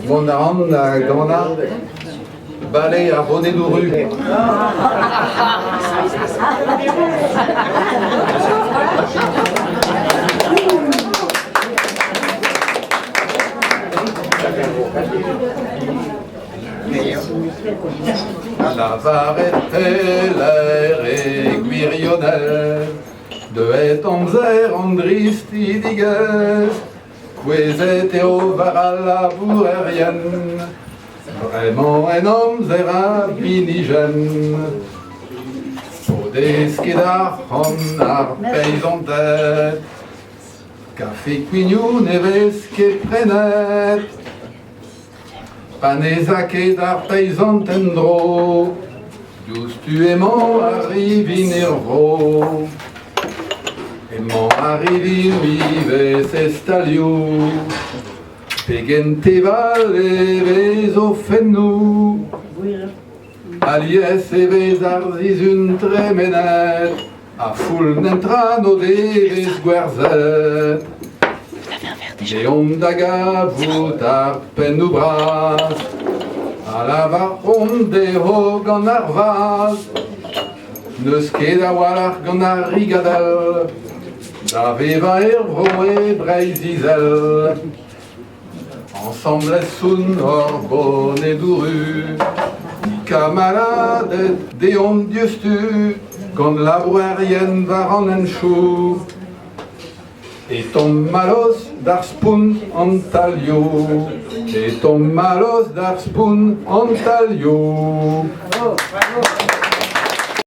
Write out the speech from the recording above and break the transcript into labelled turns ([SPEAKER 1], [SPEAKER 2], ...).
[SPEAKER 1] Mont a ran da ganañ bale ar Bonedoù Ruz. Lavaret pelec'h e gwirionez Deuet amzer an dristidigezh Kouezhet eo war al labourerien Bremañ en amzer a binijenn P'o dez ket arc'hant ar peizanted Kafe Quignou ne vez ket prenet Pa n'ez a ket ar peizant en-dro, diouzhtu emañ ar rivin er vro. Emañ ar rivin ivez e stalioù, pegen teval e vez o fennoù. Alies e vez ar sizhun tremenet, ha foul netra n'o devez gwerzhet. Deomp da gavout ar pennoù bras a lavaromp dezho gant ar vazh. N'eus ket a-walc'h gant ar rigadell da vevañ er vro e Breizh-Izel. Ensemble soun hor bonedoù ru, kamaladed deomp diouzhtu gant labourerien war an henchoù. E tamm mallozh d'ar spont an talioù, e tamm mallozh d'ar spont an talioù.